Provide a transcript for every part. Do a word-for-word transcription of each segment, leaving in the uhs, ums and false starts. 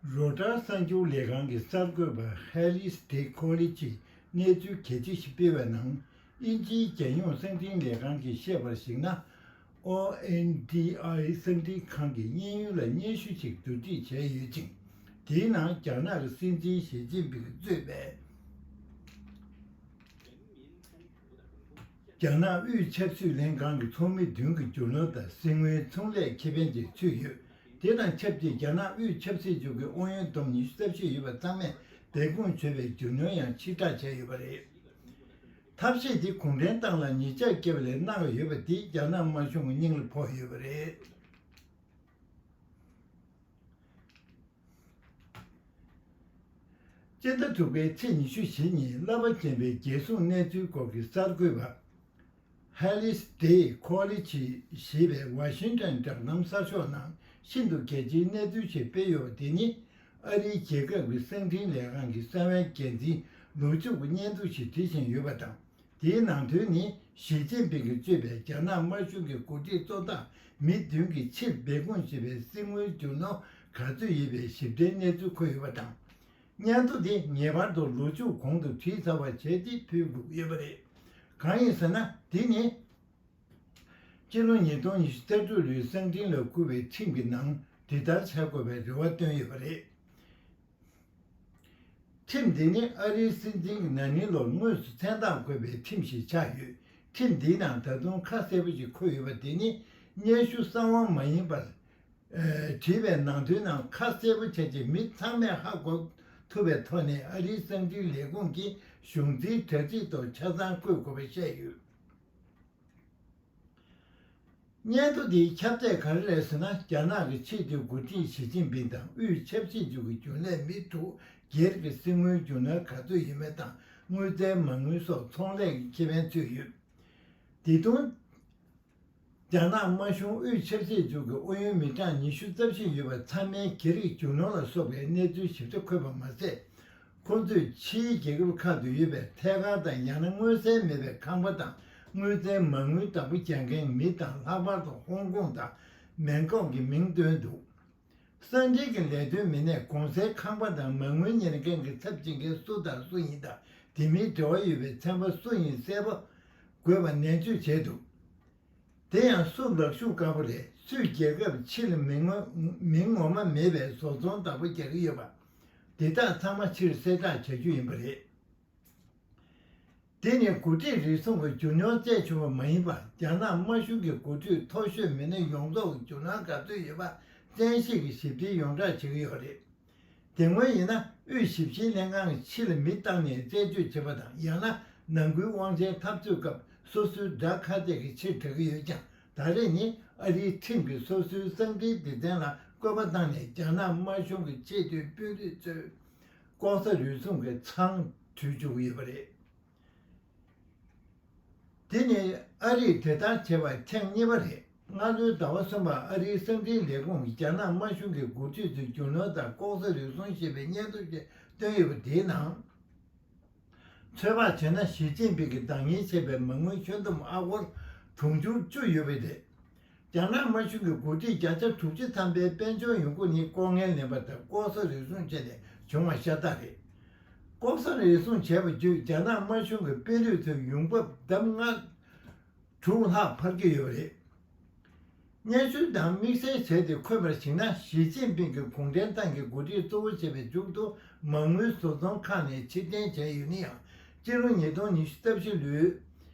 རོ་ཊར་གསར་འགྱུར་ལས་ཁང་གི་གསར་འགོད་པ་ཧེ་ལིས་ཏེ་ཁོ་ལི་ཅིས་གནས་ཚུལ་གལ་ཆེ་ཞིག་སྤེལ་བའི་ནང་། དབྱིན་ཇིའི་རྒྱལ་ཡོངས་གསང་འཕྲིན་ལས་ཁང་གིས་བཤད་པར་གཞིགས་ན། ཨོ་ཨེན་ཌི་ཨའི་གསང་འཕྲིན་ཁང་གིས་གཡས་གཡོན་ལ་སྙན་ཞུ་ཞིག་བསྡུ་སྒྲིག་བྱས་ཡོད་ཅིང་། དེའི་ནང་རྒྱ་ནག་གི་སྲིད་འཛིན་ཞི་ཅིན་ཕིང་གིས་གཙོས་པའི། རྒྱ་ནག་དབུས་ཆབ་སྲིད་ལྷན་ཁང་གི་ཚོགས་མི་བདུན་གྱི་རྒྱུ་ནོར་དང་སྲིད་དངུལ་ཚོང་ལས་ཁེ་ཕན་ཅིག་ཚུད་ཡོད། དེ་དང་ཆབས་ཅིག་རྒྱ་ནག་དབུས་ཆབ་སྲིད་ཅུས་ཀྱི་ཨུ་ཡོན་བསྡོམས་ཉི་ཤུ་རྩ་བཞི་ཡོད་པ་ཚང་མས་སྦས་སྐུང་བྱས་པའི་རྒྱུ་ནོར་ཡང་ཕྱིར་བསྒྲགས་བྱས་ཡོད་པ་རེད། ཐབས་ཤེས་འདི་གུང་ཁྲན་ཏང་ལ་ཉེས་ཆད་བཀལ་བ་ལས་གནང་དགོས་ཡོད་པ་འདི་རྒྱ་ནག་དམར་གཞུང་གི་སྙིང་ལ་ཕོག་ཡོད་པ་རེད། སྤྱི་ཟླ་དྲུག་པའི་ཚེས་ཉི་ཤུ་བཞི་ཉིན་བསླབ་པ་ཆེན་པའི་རྒྱལ་སྲུང་གནས་ཚུལ་སྐོར་གྱི་གསར་འགོད་པ། ཧེ་ལིས་ཏེ་ཁོ་ལི་ཆི་ཞེས་པས་ཝ་ཤིང་ཊོན་བསྒྲགས་གཏམ་གསར་ཤོག་ནང་ཤིན་ཏུ་གལ་ཆེའི་གནས་ཚུལ་ཞིག་སྤེལ་ཡོད་པ་དེ་ནི། ཨ་རིའི་རྒྱལ་ཁབ་ཀྱི་གསང་འཕྲིན་ལས་ཁང་གི་གསང་བའི་འགན་འཛིན་ལུའུ་ཅུའུ་གིས་སྙན་ཐོ་ཞིག་བྲིས་བཞིན་ཡོད་པ་དང་། དེའི་ནང་དོན་ནི། ཞི་ཅིན་ཕིང་གིས་གཙོས་པའི་རྒྱ་ནག་དམར་གཞུང་གི་འགོ་ཁྲིད་གཙོ་བདག་མི་བདུན་གྱིས་ཕྱིར་སྦས་སྐུང་བྱས་པའི་སྲིད་དངུལ་རྒྱུ་ནོར་ག་ཚོད་ཡོད་པའི་ཞིབ་ཕྲའི་གནས་ཚུལ་འཁོད་ཡོད་པ་དང་། སྙན་ཐོ་དེ་ངེས་པར་དུ་ལོ་མཇུག་གོང་དུ་བྲིས་ཚར་བ་བྱས་ཏེ་ཕུལ་དགོས་ཡོད་པ་རེད། གང་ཡིན་ཟེར་ན། དེ་ནི། སྤྱི་ལོ་ཉིས་སྟོང་ཉི་ཤུ་རྩ་དྲུག་ལོའི་གསང་འཕྲིན་ལ་བསྐུར་བའི་ཁྲིམས་ཀྱི་ནང་འདི་ལྟར་བྱ་དགོས་པའི་རེ་བ་བཏོན་ཡོད་པ་རེད། ཁྲིམས་འདི་ནི་ཨ་རིའི་སྲིད་འཛིན་གྱི་ན་ནིང་ལོར་དངོས་སུ་མཚན་རྟགས་བཀོད་པའི་ཁྲིམས་ཤིག་ཆགས་ཡོད། ཁྲིམས་འདིའི་ནང་ད་དུང་ཁ་གསལ་པོ་ཞིག་འཁོད་ཡོད་པ་དེ་ནི། སྙན་ཞུ་གསང་བ་མ་ཡིན་པར། ཨ། བྲིས་པའི་ནང་དོན་རྣམས་ཁ་གསལ་པོ་བྱས་ཏེ་མི་ཚང་མས་ཧ་གོ་ཐུབ་པའི་ཐོག་ནས་ཨ་རིའི་གསང་འཕྲིན་ལས་ཁུངས་ཀྱི་གཞུང་འཛིན་དྲ་ཚིགས་ཐོག་ཆ་ཚང་བཀོད་དགོས་པ་བཤད་ཡོད། སྙན་ཐོ་འདིའི་ཁྱབ་ཚད་ག་རེ་རེད་ཟེར་ན། རྒྱ་ནག་གི་ཆེས་མཐོའི་འགོ་ཁྲིད་ཞི་ཅིན་ཕིང་དང་དབུས་ཆབ་སྲིད་ཅུས་ཀྱི་རྒྱུན་ལས་མི་དྲུག་སྒེར་གྱི་སྲིད་དངུལ་རྒྱུ་ནོར་ག་ཚོད་ཡོད་མེད་དང་། དངུལ་རྩའི་མ་དངུལ་སོགས་ཚོང་ལས་ཀྱི་ཁེ་ཕན་ཚུད་ཡོད། དེ་དུས། རྒྱ་ནག་དམར་གཞུང་དབུས་ཆབ་སྲིད་ཅུས་ཀྱི་ཨུ་ཡོན་མི་གྲངས་ཉི་ཤུ་རྩ་བཞི་ཡོད་པ་ཚང་མའི་སྒེར་གྱི་རྒྱུ་ནོར་ལ་སོགས་པའི་གནས་ཚུལ་ཞིབ་ཕྲ་འཁོད་པ་མ་ཟད། ཁོ་ཚོས་ཕྱིའི་རྒྱལ་ཁབ་ཁག་ཏུ་ཡོད་པའི་ཐད་ཀར་དང་ཡང་ན་མངོན་གསལ་མེད་པའི་ཁང་པ་དང་དངུལ་རྩའི་མ་དངུལ་བདག་པོ་རྒྱག་མཁན་མི་དང་། ལྷག་པར་དུ་ཧོང་ཀོང་དང་མེང་ཀོག་གི་མིང་བཏོན་འདུག། གསང་འཕྲིན་གྱི་ལས་དོན་མི་སྣས་གོང་གསལ་ཁང་པ་དང་མ་དངུལ་གཉེར་མཁན་གྱི་ཚབ་བྱེད་མཁན་སུ་དང་སུ་ཡིན་དང་། དེ་མིན་འབྲེལ་བ་ཡོད་པའི་ཚན་པ་སུ་ཡིན་གསལ་པོ་དགོས་པ་ནན་བརྗོད་བྱས་འདུག། དེ་ཡང་སུ་ལག་ཤུབས་དཀར་པོ་རེད། སུས་རྒྱལ་ཁབ་ཕྱི་ལ་མིང་ངོ་མིང་ངོ་མ་མེད་པའི་བཟོ་ཚོང་བདག་པོ་རྒྱག་གི་ཡོད་པ། དེ་དག་ཚང་མ་ཕྱིར་གསལ་བསྒྲགས་བྱ་རྒྱུ་ཡིན་པ་རེད། དེ་ནི་འགོ་ཁྲིད་རེ་ཟུང་གི་རྒྱུ་ནོར་རྩད་ཆོད་པ་མ་ཡིན་པར། རྒྱ་ནག་དམར་གཞུང་གི་འགོ་ཁྲིད་མཐོ་ཤོས་མི་སྣ་ཡོངས་རྫོགས་ཀྱི་རྒྱུ་ནོར་ག་ཚོད་ཡོད་པ་བཙན་ཤེད་ཀྱིས་ཞིབ་ཕྲའི་ཡོངས་བསྒྲགས་བྱེད་ཀྱི་ཡོད་རེད། དེ་སྔོན་ཡིན་ན་དབུས་ཞིབ་བཤེར་ལྷན་ཁང་གིས་ཕྱི་ལ་མི་བཏང་ནས་རྩད་གཅོད་བྱེད་པ་དང་། ཡང་ན་ནང་ཁུལ་དབང་ཆའི་འཐབ་རྩོད་སྐབས་སོ་སོའི་དགྲ་ཁ་གཏད་ཀྱིས་ཕྱིར་བསྒྲགས་ཀྱི་ཡོད་ཀྱང་། ད་རེས་ནི་ཨ་རིའི་ཁྲིམས་ཀྱིས་སོ་སོའི་གསང་འཕྲིན་སྡེ་ཚན་ལ་བཀོད་པ་བཏང་ནས། རྒྱ་ནག་དམར་གཞུང་གི་ཆེས་མཐོའི་དཔོན་རིགས་ཚོའི་ལྐོག་ཟ་རུལ་སུངས་ཀྱི་མཚང་འདྲུད་བཅུག་གི་ཡོད་པ་རེད། དེ་ནི་ཨ་རིས་དེ་ལྟར་བྱས་པ་ཐེངས་གཉིས་པ་རེད། སྔ་ལོའི་ཟླ་བ་གསུམ་པར་ཨ་རིའི་གསང་འཕྲིན་ལས་ཁུངས་ཀྱིས་རྒྱ་ནག་དམར་གཞུང་གི་འགོ་ཁྲིད་ཚོའི་རྒྱུ་ནོར་དང་ལྐོག་ཟ་རུལ་སུངས་ཞེས་པའི་སྙན་ཐོ་ཞིག་བཏོན་ཡོད་པ་དེའི་ནང་། ཚོད་དཔག་བྱས་ན་ཞི་ཅིན་ཕིང་གིས་བདག་གཉེར་བྱས་པའི་མ་དངུལ་ཁྱོན་བསྡོམས་ཨ་སྒོར་དུང་ཕྱུར་བཅུ་ཡོད་པ་རེད། རྒྱ་ནག་དམར་གཞུང་གི་འགོ་ཁྲིད་བརྒྱ་ཆ་དྲུག་ཅུ་ཐམ་པའི་དཔལ་འབྱོར་ཡོང་སྒོ་ནི་ལྐོག་རྔན་ལེན་པ་དང་ལྐོག་ཟ་རུལ་སུངས་བྱས་ནས་བྱུང་བ་ཤ་སྟག་རེད། ལྐོག་ཟ་རུལ་སུངས་བྱས་པ་བརྒྱུད་རྒྱ་ནག་དམར་གཞུང་གི་དཔོན་རིགས་ཚོའི་ཡོང་འབབ་ལྡབ་ལྔ་དྲུག་ལྷག་འཕར་གྱི་ཡོད་པ་རེད། སྙན་ཞུ་དང་དམིགས་བསལ་བྱས་ཏེ་འཁོད་པར་གཞིགས་ན། ཞི་ཅིན་ཕིང་གིས་གུང་ཁྲན་ཏང་གི་འགོ་ཁྲིད་གཙོ་བོ་བྱས་པའི་མཇུག་ཏུ་མ་དངུལ་བཟོ་ཚོང་ཁང་ནས་ཕྱིར་འཐེན་བྱས་ཡོད་ན་ཡང་། སྤྱི་ལོ་ཉིས་སྟོང་ཉི་ཤུ་རྩ་བཞི་ལོའི་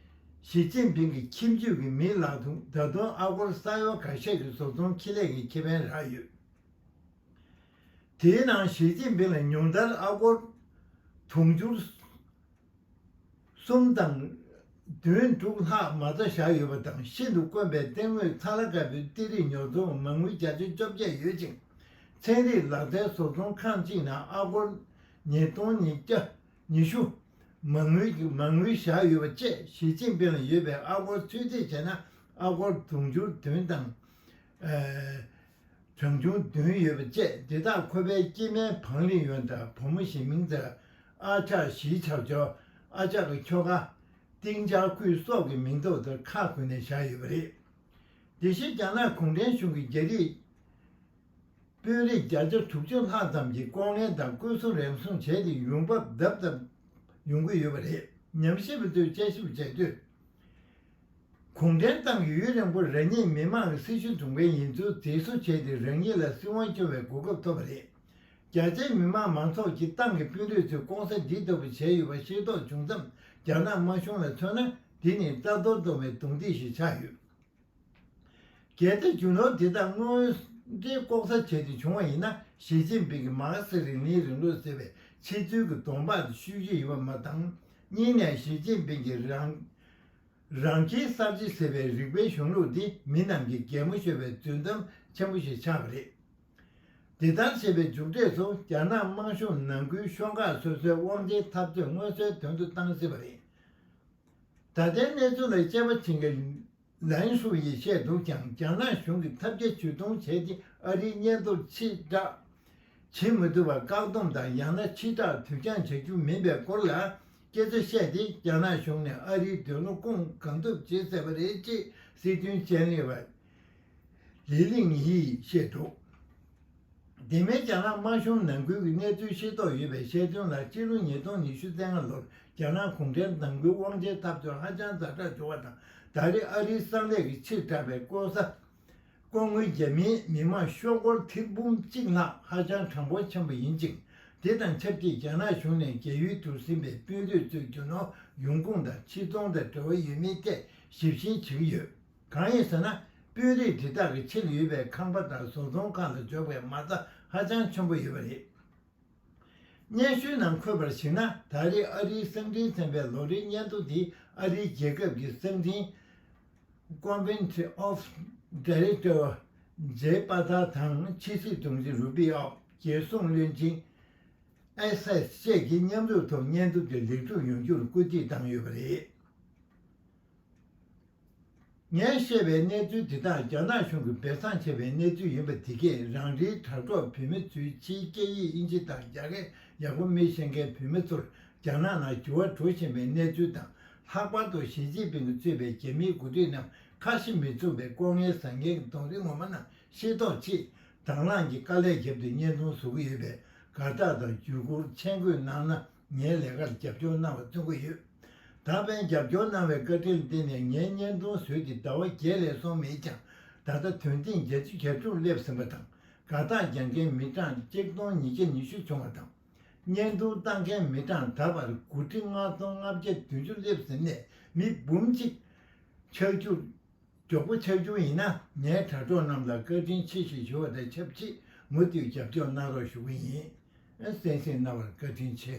ཞི་ཅིན་ཕིང་གི་ཁྱིམ་རྒྱུད་ཀྱི་མིའི་ལག་ཏུ་ད་དུང་ཨ་སྒོར་ས་ཡ་ག་ཤས་ཀྱི་བཟོ་ཚོང་ཁེ་ལས་ཀྱི་ཁེ་ཕན་རག་ཡོད། དེའི་ནང་ཞི་ཅིན་ཕིང་ལ་ཉུང་མཐར་ཨ་སྒོར་དུང་ཕྱུར་གསུམ་དང་བདུན་དྲུག་ལྷག་མ་རྩ་བཞག་ཡོད་པ་དང་། ཤིན་ཏུ་དཀོན་པའི་གཏེར་དངོས་ཚ་ལ་དཀར་པོའི་གཏེར་རིགས་ཉོ་ཚོང་མ་དངུལ་བརྒྱ་ཆ་བཅོ་བརྒྱད་ཡོད་ཅིང་། ཚན་རིག་ལག་རྩལ་བཟོ་ཚོང་ཁང་གཅིག་ནང་ཨ་སྒོར་ཉིས་སྟོང་ཉིས་བརྒྱ་ཉི་ཤུ་མ་དངུལ་གྱི་མ་དངུལ་བཞག་ཡོད་པ་བཅས། ཞི་ཅིན་ཕིང་ལ་ཡོད་པའི་ཨ་སྒོར་ཚོད་རྩིས་བྱས་ན་ཨ་སྒོར་དུང་ཕྱུར་བདུན་དང་། ཨ། གྲངས་ཆུང་བདུན་ཡོད་པ་བཅས། དེ་དག་ཁོ་པའི་སྐྱེ་དམན་ཕང་ལི་ཡོན་དང་། བུ་མོ་ཞི་མིང་ཛའི། ཨ་ཅག་ཞི་ཆའོ་ཅའོ། ཨ་ཅག་གི་ཁྱོ་ག་ཏིང་ཅའོ་ཀུའི་སོགས་ཀྱི་མིང་ཐོག་ཏུ་ཁག་བགོས་ནས་བཞག་ཡོད་པ་རེད། དེ་བཞིན་རྒྱ་ནག་གུང་ཁྲན་གཞུང་གིས་རྒྱ་རིགས་ དཔོན་རིགས་བརྒྱ་ཆ་དྲུག་ཅུ་ལྷག་ཙམ་གྱིས་ལྐོག་རྔན་དང་བཀོད་གསོ་རན་གསུངས་བྱས་ཏེ་ཡོང་འབབ་ལྡབ་ལྡབ་ཡོང་གི་ཡོད་པ་རེད། ཉམས་ཞིབ་པ་ཚོས་དཔྱད་ཞིབ་བྱས་དུས། གུང་ཁྲན་ཏང་གིས་ཡུན་རིང་པོར་རང་ཉིད་མི་མང་གི་སྲི་ཞུ་བྱུང་མཁན་ཡིན་ཚུལ་འཛིན་བཟོ་བྱས་ཏེ་རང་ཉིད་ལ་སྲིད་དབང་སྐྱོང་བའི་གོ་སྐབས་ཐོབ་པ་རེད། རྒྱ་ཆེའི་མི་མང་མང་ཚོགས་ཀྱིས་ཏང་གི་དཔོན་རིགས་ཚོས་ལྐོག་ཟ་འདི་ལྟ་བུ་བྱས་ཡོད་པ་ཤེས་རྟོགས་བྱུང་མཚམས། རྒྱ་ནག་དམར་གཞུང་ལ་མཚོན་ན། འདི་ནི་རྩ་གཏོར་གཏོང་བའི་རྡུང་རྡེག་ཞིག་ཆགས་ཡོད། གལ་ཏེ་རྒྱུ་ནོར་དེ་དག་དངོས་འབྲེལ་ལྐོག་ཟ་བྱས་ཏེ་བྱུང་བ་ཡིན་ན། ཞི་ཅིན་ཕིང་གི་མ་ཁ་སི་རིང་ལུགས་རིང་ལུགས་ཟེར་བའི་ཕྱི་ཚུལ་གྱི་གདོང་འབག་དེ་ཤོད་ཀྱི་ཡོད་པ་མ་དང་། གཉིས་ནས་ཞི་ཅིན་ཕིང་གིས་རང་རང་ཁྱིམ་གསར་བརྗེ་ཟེར་བའི་རིག་པའི་གཞུང་ལུགས་འདི་མི་རྣམས་ཀྱིས་གད་མོ་ཤོར་བའི་རྫུན་གཏམ་ཆེན་པོ་ཞིག་ཆགས་པ་རེད། འདི་ལྟར་བྱས་པའི་མཇུག་འབྲས་སུ། རྒྱ་ནག་དམར་གཞུང་ནང་ཁུལ་ཤོག་ཁག་སོ་སོའི་དབང་ཆའི་འཐབ་རྩོད་མངོན་གསལ་དོན་དུ་བཏང་སྲིད་པ་རེད། ད་ལྟའི་གནས་ཚུལ་ལ་དཔྱད་པ་བྱེད་མཁན་ལན་ཧྲུའུ་ཡིས་བཤད་འདུག་ཀྱང་། རྒྱ་ནག་གཞུང་གིས་ཐབས་བརྒྱ་ཇུས་སྟོང་བྱས་ཏེ་ཨ་རིའི་སྙན་ཐོར་ཕྱིར་བསྒྲགས་བྱེད་མི་ཐུབ་པར་བཀག་སྡོམ་དང་། ཡང་ན་ཕྱིར་བསྒྲགས་དུས་འགྱངས་བྱ་རྒྱུ་མིན་པའི་སྐོར་ལ་སྐད་ཆ་བཤད་དེ། རྒྱ་ནག་གཞུང་ནས་ཨ་རིའི་འདོད་བློ་སྐོང་གང་ཐུབ་བྱེད་སྲིད་པ་རེད་ཅེས་སྲིད་དོན་ལྗན་ལས་པ་ལི་ལིང་ཡིས་བཤད་འདུག་དེ་མིན་རྒྱ་ནག་དམར་གཞུང་ནང་ཁུལ་གྱི་གནས་ཚུལ་ཤེས་རྟོགས་ཡོད་པའི་བཤད་དོན་ལ། སྤྱི་ལོ་ཉིས་སྟོང་ཉི་ཤུ་རྩ་ལྔ་ལོར་རྒྱ་ནག་གུང་ཁྲན་ཏང་གིས་དབང་ཆའི་འཐབ་རྩོད་ཧ་ཅང་ཛ་དྲག་བྱུང་བ་དང་། ད་རེས་ཨ་རིའི་གསང་ལས་ཀྱིས་ཕྱིར་བསྒྲགས་པའི་ལྐོག་ཟ། ལྐོག་དངུལ་རྒྱ་མིའི་མི་མང་ཤོག་སྒོར་ཐེར་འབུམ་གཅིག་ལྷག་ཧ་ཅང་གྲངས་འབོར་ཆེན་པོ་ཡིན་ཅིང་། དེ་དང་ཆབས་ཅིག་རྒྱ་ནག་གཞུང་ནས་རྒྱ་ཡུལ་དུ་ཟིན་པའི་དཔོན་རིགས་ཚོའི་རྒྱུ་ནོར་ཡོང་ཁུངས་དང་ཕྱིར་ཚོང་དང་འབྲེལ་བ་ཡོད་མེད་ཐད་ཞིབ་བཤེར་བྱེད་ཀྱི་ཡོད། གང་ཡིན་ཟེར་ན། དཔོན་རིགས་དེ་དག་གི་ཕྱིར་ཡོད་པའི་ཁང་པ་དང་བཟོ་ཚོང་ཁག་ལ་འཇོག་པའི་མ་རྩ་ཧ་ཅང་ཆེན་པོ་ཡོད་པ་རེད། སྙན་ཞུའི་ནང་འཁོད་པར་གཞིགས་ན། ད་རེས་ཨ་རིའི་གསང་འཕྲིན་ཚན་པའི་ལོ་རེའི་སྙན་ཐོ་འདི་ཨ་རིའི་རྒྱལ་ཁབ་ཀྱི་གསང་འཕྲིན་Government of Director Jay Pathak དང་ཕྱི་སྲིད་དྲུང་ཆེ་རུ་པི་ཨོ། རྒྱལ་སྲུང་བློན་ཆེན་ཨེ་སེས་བཅས་ཀྱིས་མཉམ་རུབ་ཐོག་སྙན་ཐོ་དེ་ལེགས་གྲུབ་ཡོང་རྒྱུར་སྐུལ་འདེད་བཏང་ཡོད་པ་རེད། ངས་བཤད་པའི་གནས་ཚུལ་དེ་དག་རྒྱ་ནག་གཞུང་གིས་སྦས་གསང་བྱས་པའི་གནས་ཚུལ་ཡིན་པ་དེ་གས། རང་རེའི་དྲ་གྲོགས་བོད་མི་ཚོའི་ཕྱིའི་སྐད་ཡིག་དབྱིན་ཇི་དང་རྒྱ་སྐད་ཡག་པོ་མི་ཤེས་མཁན་བོད་མི་ཚོར་རྒྱ་ནག་ནང་འགྱུར་བ་འགྲོ་བཞིན་པའི་གནས་ཚུལ་དང་། ལྷག་པར་དུ་ཞི་ཅིན་ཕིང་གིས་གཙོས་པའི་རྒྱ་མིའི་འགོ་ཁྲིད་རྣམས་ཁ་ཞེ་མི་ཚུགས་པའི་ལྐོག་རྔན་ཟ་མཁན་གྱི་རྡོག་རིལ་ངོ་མ་རྣམས་ཤེས་རྟོགས་ཆེད། དང་བླངས་ཀྱིས་དཀའ་ལས་བརྒྱབ་སྟེ་བརྙན་ཐུང་བཟོ་གི་ཡོད་པས། དགའ་རྟགས་དང་བརྒྱུད་བསྐུར་མཆན་འགོད་གནང་ན། ངའི་ལས་ཀར་རྒྱབ་སྐྱོར་གནང་བ་བརྩི་འདོད་ཡོད། ད་ཕན་རྒྱབ་སྐྱོར་གནང་བའི་བཀའ་དྲིན་ལ་བརྟེན་ནས་ངའི་བརྙན་ཐུང་བཟོས་ཏེ་ཟླ་བ་བརྒྱད་ལས་སོང་མེད་ཀྱང་། ད་ལྟ་དོན་ཐེངས་བརྒྱད་ཅུ་གྱ་དྲུག་སླེབས་ཟིན་པ་དང་། དགའ་རྟགས་རྒྱག་མཁན་མི་གྲངས་གཅིག་སྟོང་ཉིས་བརྒྱ་ཉི་ཤུ་བྱུང་བ་དང་། བརྙན་ཐུང་བཏང་མཁན་མི་གྲངས་ད་བར་དགུ་ཁྲི་ལྔ་སྟོང་ལྔ་བརྒྱ་བདུན་ཅུ་སླེབས་ཟིན་ནས། མི་འབུམ་གཅིག་ཆགས་རྒྱུར་མགྱོགས་པོ་ཆགས་རྒྱུ་ཡིན་ན། ངའི་དྲ་གྲོགས་རྣམས་ལ་བཀའ་དྲིན་ཆེ་ཞེས་ཞུ་བ་དང་ཆབས་ཅིག་མུ་མཐུད་རྒྱབ་སྐྱོར་གནང་རོགས་ཞུ་གི་ཡིན། གསན་གཟིགས་གནང་བར་བཀའ་དྲིན་ཆེ།